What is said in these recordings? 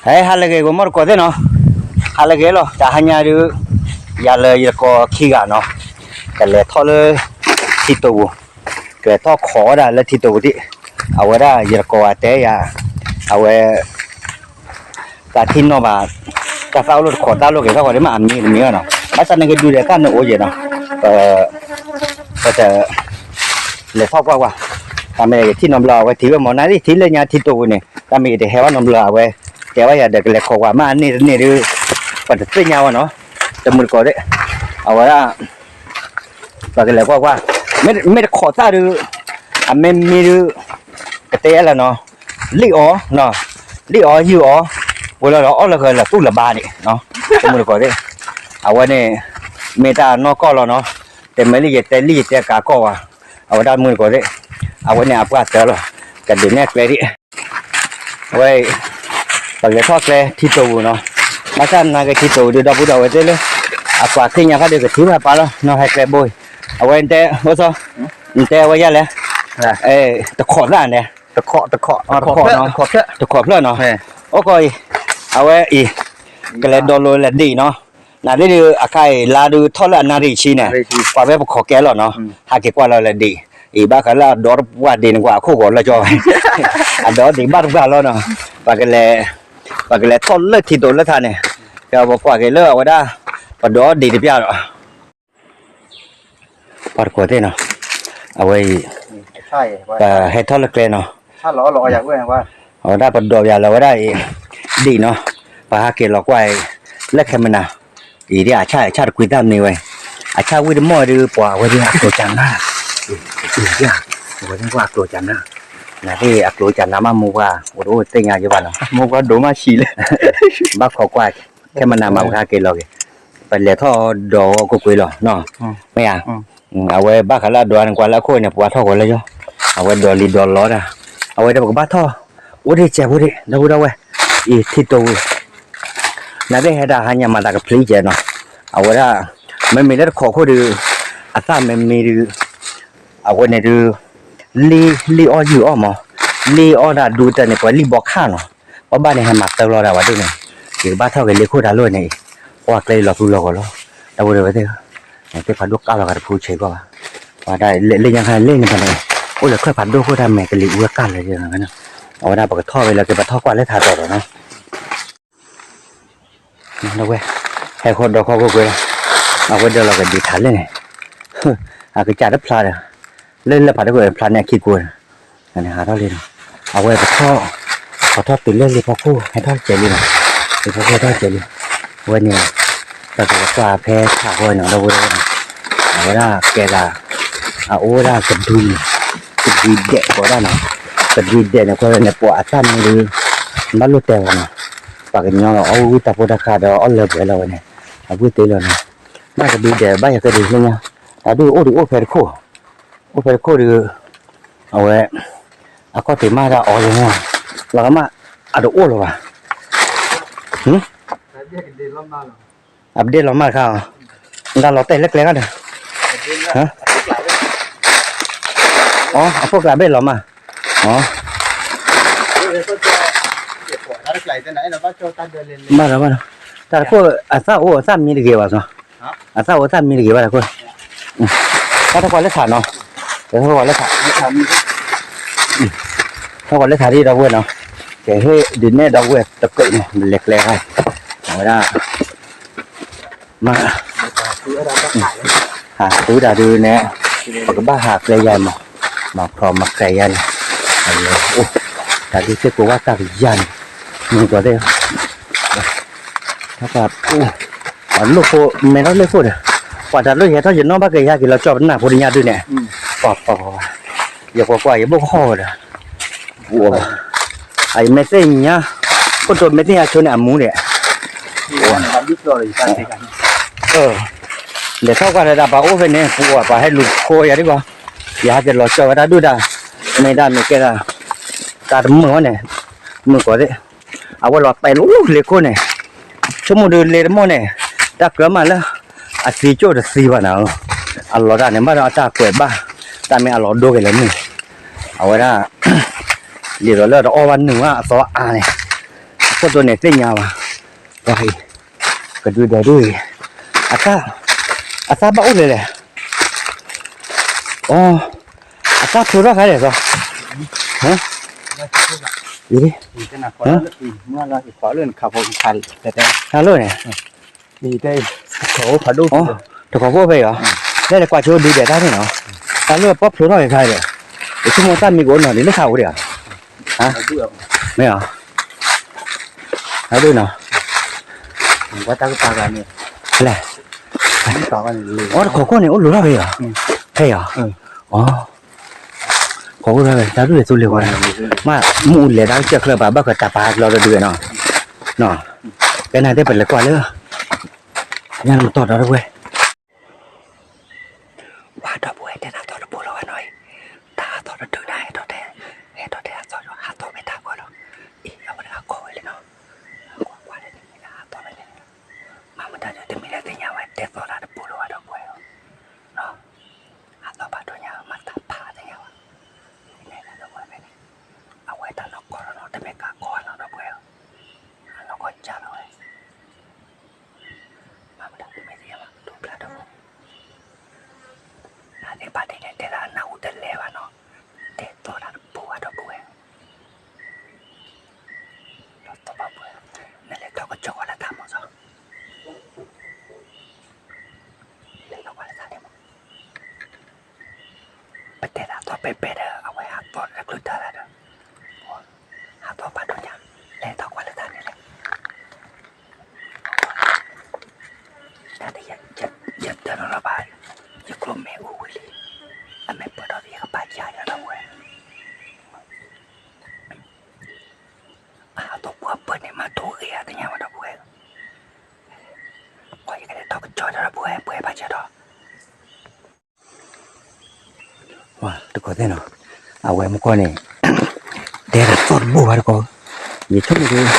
ဟဲ ဟါလၢအဂ့ၤ ဂီၤမီၢ်တကိးသ့ၣ်နီၤ, ဟါလၢအဂ့ၤလီၤ. တဟါညါဒုး ယၤလၢယတကိးခံဂၤနီၤ, ကလဲၤထီၣ်လၢ ထံတိာ်ပူၤ, ကလဲၤထီၣ်ခိးဝဲဒၣ်လၢထံတိာ်ပူၤဒံး, အဝဲဒၣ်ယတကိးဂၤတဲယၤ, အဝဲ တၢ်ထံၣ်နီၣ်ဘၣ်, တၢ်သၣ်အိၣ်လၢတခိးသၣ်လိၣ်က့ၤထီၣ်ဃီဒ်မ့ၢ်အမံၤတမံၤဘၣ်နီၤ, ဘၣ်ဆၣ်နကဒုးဒီးတၢ်နအိၣ်ယဲနီၤ, ပ ပတ လဲၤထီၣ်ကွၢ်ကွၢ်, တၢ်မ့ၢ်ယထံၣ်နီတဘျီ အဝဲထံၣ်ဝဲမ့ၢ်နၤလံ ထံၣ်လၢညါထံတိာ်ပူၤန့ၣ် တၢ်မ့ၢ်ယတဟဲဘၣ်နီတဘျီ အဝဲ တဲဘၣ်ယၤဒီးကလဲၤခိးကွၢ် မ့ၢ်အန့ၢ်တန့ၢ်ဒုး ပတသ့ၣ်ညါဝဲနီၤ, တမုာ်တကိးသ့ၣ်, အဝဲဒၣ် ပကလဲၤကွၢ်ကွၢ်, မ့ၢ်တခိးသၣ်ဒုး အမ့ၢ်မံဒုး ကတဲလၢနီၤ, လံၣ်အီၤ, လံၣ်အီၤယုၢ်အီၤ, ပှဲၤလီၤဒီးအီၣ်လၢဃီလၢသူၣ်လၢဘါန့ၣ်, တမုာ်တကိးသ့ၣ်, အဝဲန့ၣ် မ့ၢ်တၢ်နီၢ်ကီၢ်လီၤနီၤ, တမ့ၢ်လၢယတဲလံၣ်ယတဲကးကီၢ်ဘၣ်, အဝဲဒၣ်တမုာ်တကိးသ့ၣ်, အဝဲန့ၣ်အပှၢ်တၢၢ်လီၤ, ကဒုးနဲၣ်ကျဲဒံး ဝဲ ပလဲၤထီၣ်ကျဲထံတိာ်ပူၤနီၤ, ဘၣ်ဆၣ်နာ်က့ထံတိာ်ပူၤဒုး ဒီပုၢ်ဒီဝဲၢ်သ့ၣ်လၢ အကွၢ်သ့ၣ်ညါခါဒုး ကထံၣ်ဘၣ်ပာ်လီၤနီၤ ဟဲကျဲဘိအံၤ, အဝဲတဲ အိၣ်စီ နတဲဝဲယၤလဲၣ်, တခိးသၣ်န့ၣ်, တခိးနီၤ, တခိးဖျၢၣ်နီၤ, အိၣ်ကီၢ်အံၤ, အဝဲအံၤ ကလဲၤဒိးလိာ်လဲၤဒံးနီၤ, နသ့ၣ်ဒုး အခါအံၤ လါဒုးထီၣ်လၢအနၣ်ရံၣ်ဆံန့ၣ်, ပှၤဖဲပခိးကဲလီၤနီၤ, ဟးက့ၤကွၢ်လီၤလဲၤဒံး, အံၤဘၣ်ဃးလၢအဒီတပှၢ်ဒံးန့ၣ် ကွၢ်အခိၣ်ဂီၤလၢကၠီ, အဒီဒံးဘၣ်တပှၢ်လီၤနီၤ, ပကလဲၤ, ပကလဲၤထီၣ်လၢထံတိာ်လၢထးန့ၣ်, ကပကွၢ်က့ၤလၢအဝဲဒၣ် ပဒီဒံးတပျၢ်ဒီး ပှၤတကိးသ့ၣ်နီၤ, အဝဲအံၤ ပဟဲထီၣ်လၢကျဲနီၤ, အဝဲဒၣ်ပဒီးယၤလၢအဝဲဒၣ်အံၤ ဒံးနီၤ, ပဟးက့ၤလီၤကွၢ်အံၤ လၢခဲမနၤ, အံၤဒ်အဆၣ်အဆၣ်တကွံသၣ်မံဝဲ, အဆၣ်ဝံၣ်တမီၢ်ဒုး ပှၤအဝဲဒၣ်အကျိၤကနၤ, အဝဲဒၣ်ပှၤအကျိၤကနၤ, နသ့ၣ်အကျိၤကနၤမး မိၢ်ပှၢ်အိၣ်တအိၣ်သ့ၣ်ညါယဘၣ်နီၤ, မိၢ်ပှၢ်ဒိၣ်မးဆံးလဲၣ်, ဘၣ်ခိးကွၢ် ခဲမနၤမး ပဟးက့ၤလီၤက့ၤ, ပလဲၤထီၣ်ဒီးအီၤကွ့ၢ်ကွ့ၢ်လီၤ, မ့ၢ်ဧါ, အဝဲဘၣ်ဃးလၢအဒိးန့ၣ် ကွၢ်လၢအခိၣ်န့ၣ် ပှၤထီၣ်ဃီၤလၢယီၤ, အဝဲဒိးလံာ်ဒိးလီတၢ်, အဝဲဒၣ်ပကဘၣ်ထီၣ် အိၣ်ဒံးစဲးဖိဒံး ဒီပုၢ်ဒီဝဲၢ်, အံၤထံတိာ်ဝံၤ, နသ့ၣ်ဟဲတၢ်ဟါညါမၤသးကဖျံးကဲနီၤ, အဝဲဒၣ် မ့မ့ၢ်လၢတခိးခိၣ်ဒုး အသၣ်မ့မ့ၢ်ဒုး အဝဲန့ၣ်ဒုး လံၣ် လံၣ်အီၣ်ယုၢ်အီၣ်မး, လံၣ်အီၣ်ဒၣ်ဒူတၢ်န့ၣ် ပှၤလံၣ်ဘီခၣ်နီၤ, ပဘၣ်န့ၣ်ဟဲမၤသၢလီၤဒၣ်ဝဲဒၣ်န့ၣ်, ယကဘၣ်ထီၣ်က့ၤလ့ခိၣ်တၢ်လိၣ်န့ၣ်, ပှၤကျဲလီၤသူလီၤဂီၤလီၤ, ဒီပုၢ်ဒီဝဲၢ်သ့ၣ်, သ့ၣ်ဖးဒိၣ်ကးလီၤဂာ်တဖုဆဲးကီးဘၣ်, ပှၤဒၣ်လၢညါခါလၢန့ၣ်ဖဲန့ၣ်, အိၣ်လၢချၢၣ်ဖးဒိၣ်ခိၣ်တၢ်မဲာ်ကလံၤအူဝဲကၢ်လၢၤ, အဝဲဒၣ်ပကထီၣ်ဝဲလၢက့ၤ ပထီၣ်ကွၢ်လၢထးတီၤဒီးနီၤ ဒီပုၢ်ဝဲၢ်, ဟဲဃီဒီးခီၣ်ခိၣ်ကွ့ၢ်လီၤ, အဝဲဒၣ်လီၤကဒုးထးလဲၣ်န့ၣ်, အကစၢ်တဖျါဒီး, လၢလၢဖးဒိၣ်ကွ့ၢ်ဖျါန့ၣ်အခံကိးန့ၣ်, ဟးထီၣ်လံနီၤ, အဝဲပထီၣ်, ပထီၣ်တုၤလၢလံာ်ဖီခိၣ် ဟဲထီၣ်ကဲးလံနီၤ, လံာ်ဖီခိၣ်ဟဲထီၣ်ကဲးလံ, အဝဲန့ၣ်, ပကကွၢ်ဖဲထးဃီနီၤ ဒီပုၢ်ဝဲၢ်, အဝဲဒၣ်ကဲဒၣ်, အအိၣ်ဝဲဒၣ်ကဒု, ကဒုဒဲးကိးဒၣ်နီၤ, ကဒုဒဲးန့ၣ် ကွၢ်ဝဲန့ၣ် ပှၤအသၣ်မံဒုး, ဘၣ်လိၣ်တဲဂီၤနီၤ, ပှၤကညီလီၤအီၣ်ဝံၣ်တၢ်ဖိတၢ်ဃါဒီးအီၣ်လၢပှဲၤလီၤဝဲန့ၣ်, အဝံၣ်သ့လီၤနီၤ, ဘၣ်ကဒုဒဲးဘၣ်ယၤကဒုလၢညါ, တၢ်ဒုးအိၣ်ဒုးအိၣ်ဖဲတခိၣ်, အိၣ်ဖဲတခိၣ်ဒုး, အဝဲ, အခီၣ်ထံးမးတၢ်အီလၢညါ, လီၤကမၣ်, အတအိၣ်လီၤဘၣ်, အပဒ့ၣ်လီၤမၢ်တခါအီၤ, တၢ်လီၤတဲာ်လၢကျဲခါဒီး, အဖိကျါဘ့ၣ်လီၤမၢ်, ဘၣ်ဒီးဘၣ်ဒီး, တၢ်တခိၣ်အသၣ်အိၣ်အသၣ်မံတဂ့ၤဘၣ်စီ, အသၣ်အိၣ်အသၣ်မံတဂ့ၤဘၣ်စီ, တၢ်ထီၣ်ကွၢ်လၢထးနီၤ, တၢ်ထီၣ်ကွၢ်လၢထး, ထီၣ်ကွၢ်လၢထးဒ်ဒီပုၢ်ဝဲၢ်နီၤ, ကဟ့ၣ်ဒုးနဲၣ်ဒီပုၢ်ဝဲၢ်တကဲးန့ၣ် လဲၤကျဲခါ, အဝဲဒၣ် မ့ၢ်, ဟးသူတၢ်ဒုးန့ၣ်, ပကဘၣ်ဟးကျဲယါမး, မၤခီမၤကျဲယါန့ၣ်, အိၣ်, တၢ်ဒုးသ့ၣ်ကိးဝါတၢ်ကယါန့ၣ်, မုၢ်ကီၢ်သ့ၣ်, တၢ်ပှၤ, အလိၣ်ဖိ, မဲထီၣ်လၢခိၣ်ဒီး, ပှၤတၢ်လိၣ်ယဟဲထီၣ်ယနီၣ်ဘၣ်က့ၤယဟဲက့ၤလီၤကၠီပနၢ်ဖိတညါဒုးန့ၣ်, ပှၤပှၤပှၤ, ယကွၢ်ကွၢ်ယဘိၣ်ကဟီၣ်ဝဲဒီး, အမ့ၢ်သ့ၣ်ညါ, ခိၣ်တိၤမ့ၢ်သ့ၣ်ညါဆိန့ၣ်အမူဒဲး, လဲၤထီၣ်ကွၢ်ဒီးတၢ်ပှၤအိၣ်ဖဲန့ၣ် ပှၤဟဲလူၤဃိယၤဒ်ဘၣ်, ယဟဲက့ၤလီၤကၠီဝဲတၢ်ဒုၣ်တၢ်, မ့ၢ်ဒၣ်မ့ၢ်ကဲဒၣ်, တၢ်တမုာ်ဝဲန့ၣ်, မုၢ်ကီၢ်သ့ၣ်, အဝဲလီၤတဲာ်လီၤလ့ခိၣ်န့ၣ်, ဆိကမိၣ်ဒုးလ့တမီၢ်န့ၣ်, တၢ်ကြၢးမးလၢ, အသံကၠိၣ်တသံဘၣ်နၤ, အလီၤတၢ်န့ၣ် ဘၣ်ဒီးအတၢ်ကွဲးဘၣ်, တၢ်မ့ၢ်အလီၤဒိက့ၤလၢမုၢ်, အဝဲဒၣ် ဒ်သိးလၢတအီၣ်ဘၣ်နုာ်ဘၣ်အသီအါန့ၣ်, ခိၣ်တိန့ၣ်သ့ၣ်ညါဘၣ်, ပှၤအံၤ, ကဒုဒဲးဒုအံၤ, အသၣ်, အသၣ်ဘၣ်အိၣ်လဲၣ်လဲၣ်, အိ, အသၣ်ဖျိထီၣ်ခါလဲၣ်သီ, အံၤ, ဟါလၢန့ၣ်, တခိးဖိဖဲအံၤ, လဲၤလဲၤကွၢ်ဆိဒုဒဲးတၢ်န့ၣ်နီၤ, တၢ်လၢပီၣ်ဖျိထီၣ်က့ၤခါဒီး, ယဆိကမိၣ်တၢ်မံကအိၣ်နီၤ ဒ်လၢခါအိၣ်ဒံးဧါ, မ့ၢ်ဧါ, ဒ်နီၤ, လဲၣ်, အိ တခိးခိၣ်န့ၣ် အိၣ်လိၤထီၣ်ဖဲအံၤ, ဖဲအံၤ, အိ ခိးခိၣ်ထီၣ်ဖဲ တၢ်ဒုးလဲၤသူလ့ၤဝဲ, မ့ၢ်မ့ၣ်အူလဲၤတၢ်ကစၢၢ်ချၢဘၣ် ဘၣ်ဃးတၢ်ပာ်ကလီတဒုနီၤ, ကဲနၤတဲပလဲၤကွၢ်လၢ, ညါနမ့ၢ်တီၢ်ဒီးတဝဲ ပှၤဒီပုၢ်ဝဲၢ်တဲတၢ်သီတဘိလီၤဝဲနီၤအံၤ, တၢ်ဟးသီတဒုနၤ ဟဲထီၣ်တဲ, ဟဲထီၣ်တဲဟးသီဒီး ဟးသီဖဲတၢ်ပှၢ်လီၤ, အံၤ အဝဲတဂၤကိးဝဲလံနီၤ, ကွၢ်ကွၢ်လၢန့ၣ် ဟးသီဖဲန့ၣ်, မ့ၢ်မတၤဒုးတမ့ၢ်လၢသ့ၣ်ညါဝဲ တဲသီတၢ်တဘိလီၤဝဲဒီပုၢ်ဝဲၢ်ဧၢ, ဟးသီဖးဒိၣ်ညါ မၤတၢ်ဖးသ့ၣ်ညါဝဲ, နဲဒၣ်ဒီပုၢ်ဝဲၢ်ဖဲန့ၣ်, အဝဲတၢ်နီၢ်ကီၢ်လီၤနီၤ တမ့ၢ်ကးကီၢ်နီၤဒီပုၢ်ဝဲၢ်ဧၢ, အနီၢ်ကီၢ်ကၢ်လီၤဝဲ မ့ၢ်မတၤဒုးမ့ၢ်သ့ၣ်ညါဘၣ် ဒိၣ်ဖျါဒီး, အသ့ၣ်ဘၣ်ဒ်န့ၣ် တဲဒၣ်အနၢ်ဟူတလဲၤဘၣ်နီၤ, တဲသီတၢ်တဘိဘၣ်ဒီပုၢ်ဝဲၢ်, ဒီးသီဘၣ်ပုၢ်ဝဲၢ်, နလဲၤထီၣ်ကစီၣ်ကွၢ်လၢတၢ်မီၤစီ, လဲၤထီၣ်ကွၢ်လၢတၢ်န့ၣ်မီၤ ပတဲဒၣ်သီပဲပဲဒီး အဝဲဟးသီတချုးတၢ်လၢဒီး, ဟးသီဖးဒိၣ်ညါ, လဲၤထီၣ်ကွၢ်လၢတၢ်န့ၣ်လဲၣ်, တၢ်တယဲၢ်, ယတၢ်နီၤလီၤဘၣ်, ယကျိမ့ၢ်အိၣ်ဝံၤလံ, အမ့ၢ်ပၢၢ်ထီၣ်ဒီးယကပာ်ယၤယၤဒီပုၢ်ဝဲၢ်, အဟးသီပှၢ်ပၢၢ်န့ၣ် မၤထိၣ်ဂ့ၤအါတညါဘၣ်ဒီပုၢ်ဝဲၢ်, ပှၤယကလဲၤထီၣ်ကစီၣ်ဒီပုၢ်ဝဲၢ် ပှဲၤဘၣ်ကဒီး တကိးသ့ၣ်နီၤ, အဝဲမ့ၢ်ကွၢ်န့ၣ်, တဲဒၣ်သီတဘိဘၣ်တကိး, ယဆိကမိၣ်ဒ်,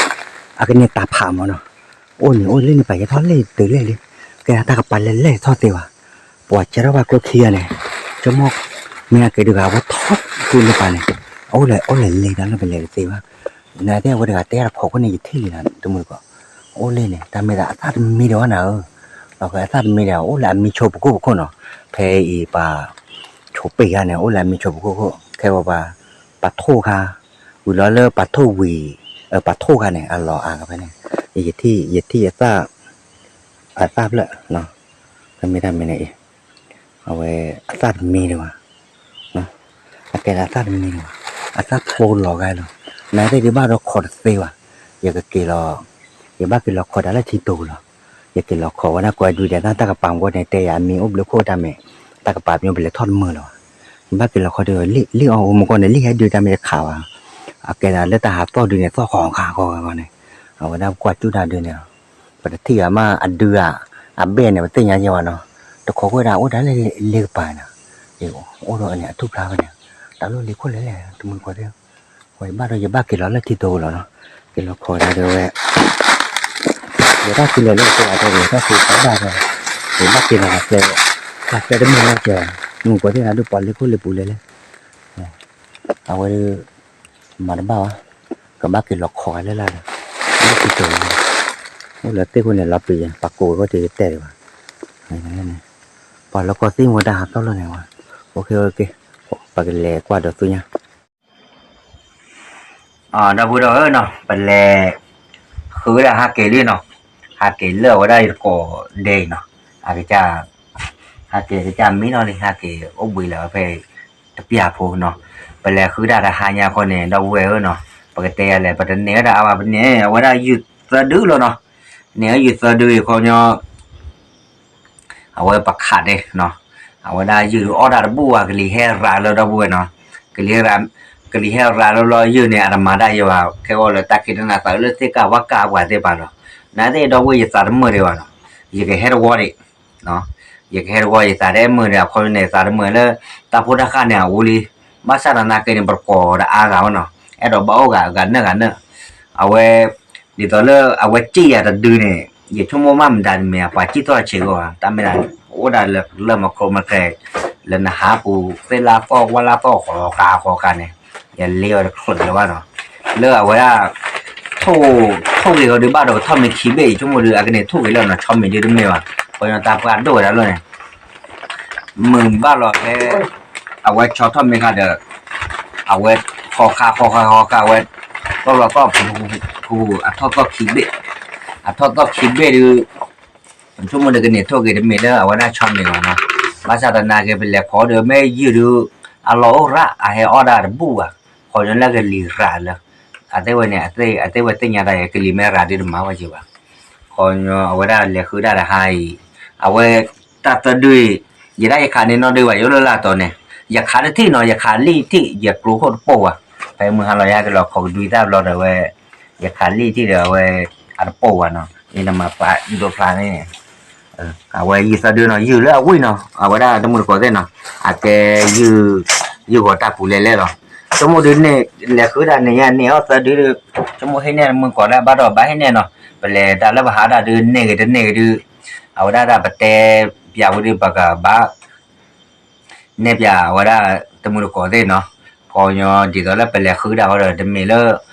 အကန့ၢ်တၢ်ဖးမးနီၤ, အိၣ်န့ၣ်အိၣ်လၢန့ၣ်ပာ်ယဲထီၣ်လဲၣ်တုၤလဲၣ်လံ, ကဲဒၣ်တၢ်ကပၤလဲၤလဲၤထီၣ်သ့ဘၣ်, ပှၤကဲထီၣ်ဘၣ်ကျိခံဂၤန့ၣ်, ဆိကမိၣ်, မ့ၢ်အကဲဒုးဂၤအဝဲထီၣ်ဃုန့ၣ်ပာ်န့ၣ်, အအိၣ်လဲၤအိၣ်လဲၤလဲၤတၢ်လၢပလဲၤတသ့ဘၣ်, နတဲအဝဲတဂၤတဲတၢ်တခိးခိၣ်န့ၣ်ယထံၣ်လံနၤ တမုၢ်တကိး, အိၣ်လဲၤန့ၣ် တၢ်မ့ၢ်သးအသၣ်တမံၤဒံးဘၣ်နၤဧၢ, လီၤဃဲအသၣ်တမံၤဒံး အိၣ်လၢအမံဆိပခိၣ်ပခိၣ်နီၤ, ဖဲအံၤပှၤ ဆိပ့ၢ်ဂၤန့ၣ် အိၣ်လၢအမံဆိပခိၣ်ခိၣ် ခဲဝဲပှၤ, ပှၤထိၣ်ခါ, ဝံၤလီၤလၢပှၤထိၣ်ဝံၤ, ပှၤထိၣ်ခါန့ၣ် အလီၤအါကဖဲန့ၣ်, ယထံၣ်, ယထံၣ်အသၣ်, အသၣ်ဖျၢၣ်, တၢ်မ့ၢ်တၢ်မံၤန့ၣ်အံၤ, အဝဲအသၣ်တမံၤဒံးဘၣ်, အကဲဒၣ်အသၣ်တမံၤဒံးဘၣ်, အသၣ်ဖျိလီၤဂၤလီၤ, နသ့ၣ်ဒံးဘၣ်ဒီးခိးတသ့ဘၣ်, ယကက့ၤလီၤ, ယဘၣ်က့ၤလီၤခိးတၢ်လၢထံတိၤလီၤ, ယက့ၤလီၤခိးဝဲဒၣ်ကွဲဒုးဒဲးတၢ် တၢ်ကပၤမ့ၢ်ကွၢ်န့ၣ် တဲယၤအမံၤအိၣ်ဘျုးခိၣ်တၢ်မ့ၢ်, တၢ်ကပၤမ့ၢ်ပလဲၤထီၣ်တမုာ်လၢၤဘၣ်, ယဘၣ်က့ၤလီၤခိးဒီး လံၣ်အီၣ်အိၣ်မ့ၢ်ကွၢ်န့ၣ် လံၣ်ဟဲဒုးတၢ်မ့ၢ်တခးဘၣ်, အကဲဒၣ်လၢတၢ်ဟးသီၣ်ဒုးန့ၣ် သီၣ်ဃီၤခါဃီၤဂၤဂီၤန့ၣ်, အဝဲဒၣ်ကွၢ်ကၠူၣ်တၢ်ဒုးန့ၣ်, ပတထံၣ်ဂၤမးအဒုးဧါ, အဘဲၣ်န့ၣ် ပသ့ၣ်ညါယဲဘၣ်နီၤ, တခိးခိၣ်ဒၣ်အိၣ်ဒၣ်လၢလ့ကပၤန့ၣ်, အိၣ်ဒီးန့ၣ်အထူၣ်ဖျါဖဲန့ၣ်, တၢ်လီၢ်လံၤခိၣ်လဲၣ်လဲၣ် တမုၢ်တကိးသ့ၣ်, ဝဲဘၣ်ဒီးယဘၣ်က့ၤလီၤလၢထံတိၤလီၤနီၤ, က့ၤလီၤခိးဒၣ်ဒီးဝဲ ယတၢ်သံလဲၤလၢကီၢ်အတၢ်ဂ့ၤ တၢ်သံတၢ်ဘၣ်ဒီး, ယဘၣ်က့ၤလီၤတၢ်ကျဲ, တၢ်ကျဲတမုာ်လၢကဲ, မုၢ်ကီၢ်သ့ၣ်နၤဒုးပှၤလ့ခိၣ်လ့ပူၤလဲၤလဲၣ်, အဝဲဒၣ်, မၤတဘၣ်ဘၣ်, ကဘၣ်က့ၤလီၤခိးဂၤလၢ်လၢ်ဒီး, လၢခံကၢၤ, အိၣ်လၢသ့ၣ်ခိၣ်န့ၣ်လီၤပျံၤယၤ ပှၤကိးဝဲခိၣ်တတဲတ့ၢ်ဘၣ်, ပှၤလီၤကီၢ်သ့ၣ်မူတၢ်ဟးသီၣ်လီၤန့ၣ်ဝဲ, ပကလဲၤကွၢ်ဒီးသူညါ ဒီပုၢ်ဒီဝဲၢ်နီၤ ပလဲၤဃုဒၣ်ဟးက့ၤလံနီၤ, ဟးက့ၤလၢအဝဲဒၣ်ယတကိးဒဲးအံၤနီၤ, အကစၢ်, ဟးက့ၤကစၢ်မံနီၤလံ ဟးက့ၤအိၣ်ဘှံးလၢဖဲ တပျၢ်ဖိနီၤ, ပလဲၤဃုဒၣ်တဟါညါဃီန့ၣ် ဒီပုၢ်ဝဲၢ်ဧၢနီၤ, ပကတဲယၤလဲၣ် ပတန့ၢ်ဝဲဒၣ်အါဘၣ် ပန့ၢ်အဝဲဒၣ်ယုၢ်သၢဒုလီၤနီၤ, န့ၢ်အယုၢ်သၢဒုအံၤခီညီ အဝဲပခးဒဲးနီၤ, အဝဲဒၣ်ယုၢ်အီၣ်တၢ်တဘူၣ်ဘၣ် ကလံၤဟဲရၤလၢဒီပုၢ်ဝဲၢ်နီၤ, ကလံၤ, ကလံၤဟဲရၤလၢလီၤယုၢ်န့ၣ် အတမၤတၢ်ယဲဘၣ် ခဲအံၤလၢတၢ်ခံးတၢ်နၤသးလၢသ့ၣ်ကၢ်ဝါကၢ်ပှၤသ့ၣ်တဖၣ်လီၤ, နသ့ၣ်ဒီပုၢ်ဝဲၢ်ယသးတမုာ်ဒံးဘၣ်နီၤ, ယကဟဲတဝီဒံး, ယကဟဲတဝီယသးတမုာ်ဒံး အခီပညီန့ၣ် ယသးတမုာ်လၢ တၢ်ဖိတၢ်ဃၢ်န့ၣ် အအိၣ်လံ, ဘၣ်ဆၣ်သနာ်က့န့ၣ် ပတကိးဒီးအါဂၤဘၣ်နီၤ, အဲၣ်ဒိးဘၣ်အိၣ်ဂၤ ဂၤနၢၣ်ဂၤနၢၣ်, အဝဲ ဒ်သိးလၢအဝဲစံၣ်ယၤတဒုန့ၣ် ယဆိကမိၣ်မးမတၤတမံၤ ပှၤစံၣ်ထီၣ်ဆံးကီး တၢ်မ့ၢ်ဒၣ် အိၣ်ဒၣ်လၢလၢမၤခီမၤဃဲၤ လၢနဟးပူၤသ့ၣ်လၢသီၣ်ဝါလၢသီၣ်ဃီၤဃာ်ဃီၤဃာ်န့ၣ် ယလ့အီၤတချုးလၢၤဘၣ်နီၤ, လၢအဝဲဒၣ် ထိၣ်, ထိၣ်ဂ့ၤဂီၤဒုးဘၣ်ဒီးကထီၣ်မ့ၤခံဘ့ၣ်အံၤ ဆိကမိၣ်ဒုး အကန့ၣ်ထိၣ်ဂ့ၤလၢနီၤ ဆီမ့ၤဒုးတမ့ၢ်ဘၣ်, ပှၤညီတၢ်ပှၢ်ဒိၣ်ဝဲဒၣ်လီၤန့ၣ်, မုာ်ဘၣ်လီၤဖဲ အဝဲဆီထီၣ်မ့ၢ်ခါဒီး အဝဲ ဃီခါဃီခါဃီခါ အဝဲ သီၣ်လီၤသီၣ်ပူၤပူၤ အထီၣ်သီၣ်ခံဘ့ၣ်, အထီၣ်သီၣ်ခံဘ့ၣ်ဒုး ဆိကမိၣ်ဒီးကန့ၣ်ထိၣ်ဂ့ၤတမ့ၢ်လၢအဝဲဒၣ်ဆီမ့ၤဘၣ်နီၤ, ဘၣ်ဆၣ်သနာ်က့ ပလဲၤခိးဒီးမ့ၢ်ယုၢ်ဒုး အလီၢ်အိၣ်ရၣ် အဟဲအီၣ်ဒၣ်တဘူၣ်ဘၣ်, ခီညီလၢကလံၤရၤလၢ အသ့ၣ်ဝဲန့ၣ် အသ့ၣ်ဝဲသ့ၣ်ညါတၢ်အံၤ ကလံၤမ့ၢ်ရၤဒုးတမၤဝဲက့ၤဘၣ်, ခီညီအဝဲဒၣ်လဲၤဃုဒၣ်တဟါအံၤ, အဝဲတၢ်သၢဒုအံၤ, ယဲဒၣ်ယခးန့ၢ်နီၣ်ဒုဘၣ် ယအိၣ်လၢလၢအတီၤန့ၣ်, ယခးတထံၣ်နီၤ ယခးလံၣ်ထံၣ် ယကျိခိၣ်တပိၢ်ဘၣ်, ဖဲမုၢ်ဟါလီၤယဟဲက့ၤလီၤခိးကဒွံတၢ်ဘျီဒီးဝဲ ယခးလံၣ်ထံၣ်ဒီးအဝဲ အတပိၢ်ဘၣ်နီၤ အံၤနမၤပာ်ဒိဖျါန့ၣ် အဝဲယုၢ်သၢဒုနီၤ ယုၢ်လၢအဝံၣ်နီၤ အဝဲဒၣ်တမုၢ်တကိးသ့ၣ်နီၤ အကဲ ယုၢ်ဂီၤတၢ်ပူၤလဲၤလဲၣ်လီၤ, ဆိကမိၣ်ဒုးန့ၣ် လဲၤဃုဒၣ်န့ၣ်ယန့ၢ်အီၣ်သၢဒုဒီး ဆိကမိၣ်ဟ့ၣ်န့ၢ်မုၢ်ကိးလၢအဘၣ်ဒီးဘၣ်ဟ့ၣ်န့ၢ်နီၤ ပလဲၤတၢ်လၢပဟးဒၣ်ဒုးန့ၢ်ဂ့ၤတန့ၢ်ဂ့ၤဒုး အဝဲဒၣ်တၢ်ပတဲပၠးဝံၤဒုးပကဘၣ် နဲၣ်ပၠးအဝဲဒၣ်တမုၢ်တကိးသ့ၣ်နီၤ, ခီညီဒ်သိးလၢပလဲၤဃုဒၣ်ဃီဒီး တမ့ၢ်လၢ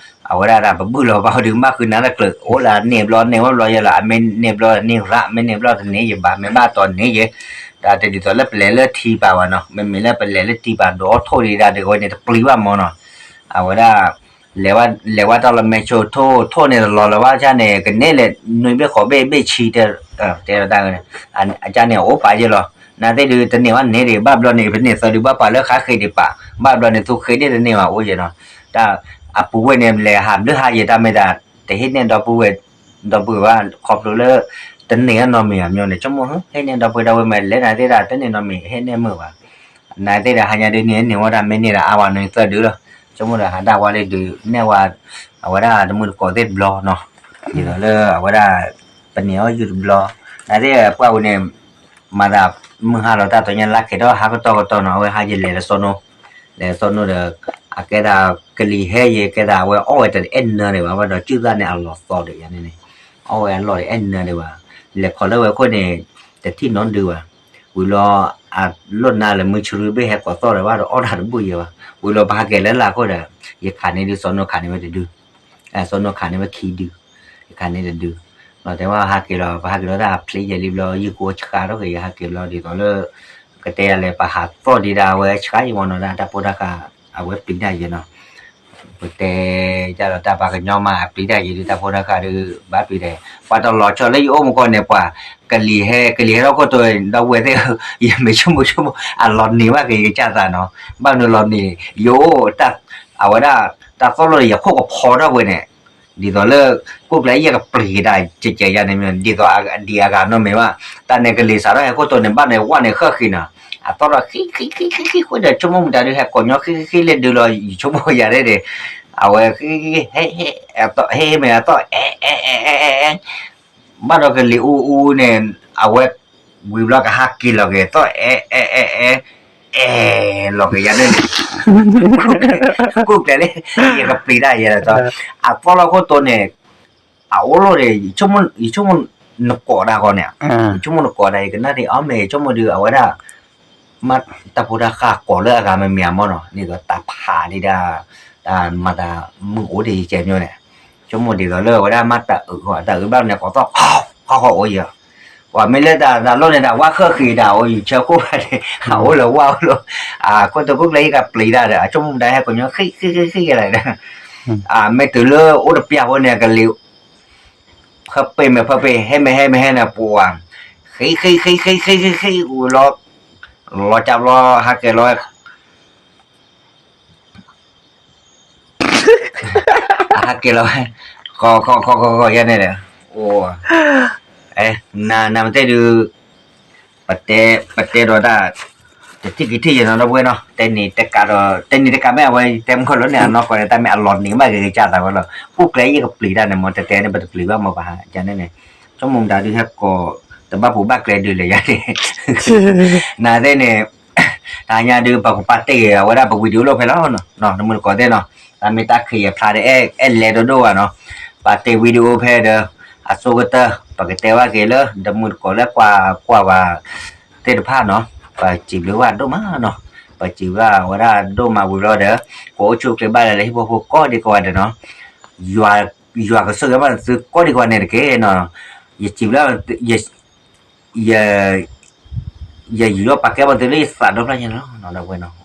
အဝဲဒၣ်တၢ်ပဘုၣ်လီၤဘၣ်ဒီး ဘၣ်ဃုနၤလၢကျၢၤ အိၣ်လၢန့ၢ်ဘျီန့ၢ်ဝဲဘျီယဲလီၤ အမ့ၢ်န့ၢ်ဘျီန့ၢ်ရၣ် မ့ၢ်န့ၢ်ဘျီတန့ၢ်ယဘၣ် မ့ၢ်ဘၣ်တီန့ၢ်ယဲ, တၢ်တဒ်သိးလၢပလဲၤလၢထံပာ်ဘၣ်နီၤ မ့မ့ၢ်လၢပလဲၤလၢထံပာ်ဒိးအီၣ်ထိၣ်ဒံးဒၣ်ဒီးဝဲန့ၣ်တပျံၤဘၣ်မၢ်နီၤ, အဝဲဒၣ် လဲၤဝဲတၢ်လီၤမဲာ်ဆိထိၣ် ထိၣ်န့ၣ်တလီၤလၢၤဘၣ် ကန့ၣ်လဲၤ နွံဘ့ၣ်ဃိးဘ့ၣ်ဘ့ၣ်ဆံ တဲတဲတၢ် အကန့ၣ်အိၣ်ပာ်ယဲလီၤ, နသ့ၣ်ဒုးတန့ၢ်ဘၣ်န့ၢ်ဒံး ဘၣ်ဘျီန့ၣ် ပန့ၢ်သၢဒုးဘၣ်ပာ်လၢဃါဃ့ဒံးပာ် ဘၣ်ဘျီန့ၣ် သူဃ့ဒံးတန့ၢ်ဘၣ်အိၣ်ယဲနီၤ, တၢ်အပူၤဝဲန့ၣ် လဲၤဟးဘျုးဟါယဲတၢ်မ့ၢ်တၢ် တဟ့ၣ်န့ၢ်ဒီပုၢ်ဝဲၢ် ဒီပုၢ်ဝဲၢ်ဘၣ် ခီဖျိလၢ တန့ၢ်အနီၢ်မ့ၢ်အမ့ၢ်န့ၣ် ဆိကမိၣ် ဟ့ၣ်န့ၢ်ဒီပုၢ်ဝဲၢ်ဒီပုၢ်ဝဲၢ်မ့ၢ်လဲၤနၤသ့ၣ်တၢ်တန့ၢ်နီၢ်မ့ၢ်ဟ့ၣ်န့ၢ်မုာ်ဘၣ် နသ့ၣ်ဒီးဟါညါဒုးန့ၢ်န့ၢ်ဝဲဒၣ်မ့ၢ်န့ၢ်ဒီးအါဝဲနီၤသၢဒုလီၤ, ဆိကမိၣ်ဒီးဟးဒၣ်ဝဲလၢဒုးနဲၣ်ဝဲ အဝဲဒၣ်တမုၢ်တကိးသ့ၣ်တဘျီနီၤ, ဒ်သိးလၢအဝဲဒၣ် ပန့ၢ်အီၣ်ယုၢ်တဘျီ, နသ့ၣ်ပှၢ်ဝဲန့ၣ် မၤသးမုၢ်ဟါလီၤတၢ်သီညါလါခ့ထီၣ်ဟါကတီၢ်ကတီၢ်နီၤ အဝဲဟးယလဲၤလၢစီၤနိ လဲၤစီၤနိဒီး အကဲသးကလံၤဟဲယဲကဲသးအဝဲအီၣ်ဝဲတအဲၣ်နၢၤဒံးဘၣ် ဘၣ်ဒီးစုၣ်သၣ်န့ၣ်အလီၤသီဒီးယၤန့ၣ်န့ၣ် အီၣ်ဝဲအလီၢ်တအဲၣ်နၢၤဒံးဘၣ်, လဲၤခိးလၢဝဲခိၣ်န့ၣ် တထံၣ်နီတဒုဘၣ်, ဝံၤလီၤ အလိၣ်နၤလၢမုၢ်ဆရူဘ့ၣ်ဟဲကိးသီၣ်ဒီးဘၣ်ဒီးအီၣ်တၢ်တဘူၣ်ယဲဘၣ်, ဝံၤလီၤပဟးက့ၤလၢလာ်ခိၣ်ဒီး ယခးန့ၢ်ဒုးစီၤနိခးန့ၢ်ဝဲတဒု, စီၤနိခးန့ၢ်ဝဲခံဒု, ယခးန့ၢ်တဒု, လီၤတဲဝဲဟးက့ၤလီၤ ပဟးက့ၤလီၤတၢ်ဖျ့ယဲလံဘျီ ယုၢ်ကိဆှါထီၣ်က့ၤ ယဟးက့ၤဘျီဒ်သိးလၢ ကတဲယၤလဲၣ် ပဟးသီၣ်ဒံးဒၣ်အဝဲဆှါယံၤမီၤနီၤဒၣ် တၢ်ဖိတၢ်ဃာ် အဝဲပျံၤတၢ်ယဲနီၤ, ပတဲယၤလီၤတၢ်ပှၤကညီမး အပျံၤတၢ်ယဲဒုး တၢ်ဖိတၢ်ဃာ်ဒုး ဘၣ်ပျံၤဒဲး ပှၤတလီၤဆီလၢယအိၣ်မူကီၢ်န့ၣ် ပှၤ ကလံၤဟဲ ကလံၤဟဲထီၣ်ခိၣ်တိၤ ဒီပုၢ်ဝဲၢ်သ့ၣ်ဧၢ ယမ့ၢ်ဆိကမိၣ်ဆိကမိၣ် အလီၤနံၤဘၣ်က့ၤယကစၢ်သးနီၤ, ဘၣ်မနုၤလီၤနံၤ ယအိၣ် အဝဲဒၣ် တၢ်သီၣ်လီၤဒီးယခိၣ်ကဖီထီၣ်ဝဲန့ၣ် ဒ်သိးလၢ ကိၣ်ကျဲယဲၢ်ကပျံၤက့ၤတၢ် ကဲကဲယၤန့ၣ်မ့ၢ် ဒ်သိးဒံးအဂၤနီတမံၤဘၣ်, တၢ်န့ၣ်ကလံၤစးထီၣ်ဟဲခိၣ်တိၤန့ၣ် ဘၣ်န့ၣ်ဝဲန့ၣ်ဃၢဃံနီၤ, အသီၣ်ထီၣ်ဃံဃံဃံဃံဃံဃံဃံဒီး ဆိကမိၣ်မတၤဒုးဟဲကိးညီဃံဃံဃံလၢဒုးလီၤ ယဆိကမိၣ်ယၤဒဲးန့ၣ်, အဝဲဃံဃံဃံ ဟဲဟဲမ့ၢ်အသီၣ် အဲ အဲ အဲ အဲ အဲ အဲ ဘၣ်ဒီးကလံၤအူအူန့ၣ် အဝဲ ဝံၤဘျီကဟးက့ၤလီၤက့ၤသီၣ် အဲ အဲ အဲ အဲ အဲ လီၤက့ၤယၤန့ၣ်န့ၣ် ကိၣ်ကျဲလၢ ယကပျံၤတၢ်ယဲဒီး အသီၣ်လီၤခိၣ်တိၤန့ၣ် အအိၣ်လီၤဒီး ယဆိကမိၣ်နကိးဒၣ်ဃီန့ၣ်, ယဆိကမိၣ်နကိးဒၣ် ယကနၣ်ဒံးအီၤမ့ၢ် ယဆိကမိၣ်ဒုးအဝဲဒၣ် မ့ၢ်တၢ်ဖိတၢ်ဃာ်ကိးလၢအဂၤမ့ၢ်မ့ၢ်မ့ၢ်နီၤ ဒ်သိးတၢ်ဖးဒံးဒၣ် တၢ်မၤတၢ်မုၢ်အိၣ်ဒံးယကဲမ့ၢ်န့ၣ်, ဆိကမိၣ်ဒ်သိးလၢအဝဲဒၣ်မ့ၢ်တၢ်အုးဃီ တၢ်အုးဘၣ်န့ၣ် ကိးသီၣ် ခီခီအိၣ်ယၤ, ပှၤမ့ၢ်လၢတၢ်လိၣ်န့ၣ် တၢ်ဝါဃၢဃံးတၢ်အိၣ်ယဆၢခိၣ်ဘၣ်န့ၣ် အအိၣ်လၢဝါအိၣ်လီၤ, အခိၣ်တိၤကိၣ်ကျဲယကပျံၤတၢ်ဒီး အဆိကမိၣ်မတၤဟဲကိးညီဃံဃံဃံဃံယဲလီၤဒီး မ့ၢ်တုၤလၢအိၣ်တပျၢ်ဖိန့ၣ် ကလံၤ ဖၢပ့ၤမ့ၢ်ဖၢပ့ၤ ဟဲမ့ၢ်ဟဲမ့ၢ်ဟဲန့ၣ် ပှၤ ဃံဃံဃံဃံဃံဃံဃံ ဝံၤလီၤ လီၤကၢ်ဘျီ ဟးက့ၤလီၤ အဟးက့ၤလီၤဝဲ ဃီဃီဃီဃီဃီယဲန့ၣ်ဒီး အိၣ် နမ့ၢ်တဲဒုး ပတဲ ပတဲဒီးတၢ် တထံၣ်ကထံၣ်ယဲနီၤ ဒီပုၢ်ဝဲၢ်နီၤ တဲနံၤတကးဒီး တဲနံၤတကးမ့ၢ်အဝဲ တဲမုၢ်လီၤန့ၣ် အနီၢ်ကီၢ်န့ၣ် တၢ်မ့ၢ်အလီၤနံၤမးက့ၤကစၢ်သးဝဲလီၤ ကိၣ်ကျဲယကပျံၤတၢ်န့ၣ် မ့ၢ်တဲတဲန့ၣ် ပတပျံၤဘၣ်မ့ၢ်ပဟး ကန့ၣ်န့ၣ် ဆိကမိၣ်မတၤဒုးဟဲကိး တဘၣ်ပူၤဘၣ်ကျဲဒုးလဲၣ်ယၤန့ၣ် နသ့ၣ်န့ၣ် တဟါညါဒုး ပကပာ်တ့ၢ်ဂ့ၤ အဝဲဒၣ်ပဝံၤဒံးအိၣ်လီၤဖဲလီၤနီၤ တမုၢ်တကိးသ့ၣ်နီၤ တၢ်မ့ၢ်တၢ်ခံးယဖျါဒီး အဲၣ်လဲၤဒိၣ်ဒိၣ်ဘၣ်နီၤ ပာ်တ့ၢ်ဝံၤဒံးအိၣ်ဖဲဒီး အဆိကတၢၢ် ပကတဲဘၣ်က့ၤလၢ တမုၢ်တကိးလၢကွၢ်ကွၢ်ဘၣ်သ့ၣ်တဖၣ်နီၤ ပစံးဘျုးဘၣ်ဒိၣ်မးနီၤ ပစံးဘၣ်ဝဲဒၣ်ဒိၣ်မးဝံၤလီၤဒီး ကအိၣ်ဆူၣ်အိၣ်ချ့ဘၣ်လၢလၢဟံၣ်ဖိဃီဖိကိးဒံကိးဂၤဒဲးနီၤ ယွၤ ယွၤကဆိၣ်ဂ့ၤဘၣ်သုကိးဒံကိးဂၤန့ၣ်တက့ၢ်နီၤ. ယစံးဘျုး, ယ, ယယူးယီၣ်ပာ်ကဲဘၣ်သုလၢယသးဒီဖျၢၣ်ညါလီၤ ဒီပုၢ်ဝဲၢ်နီၤ.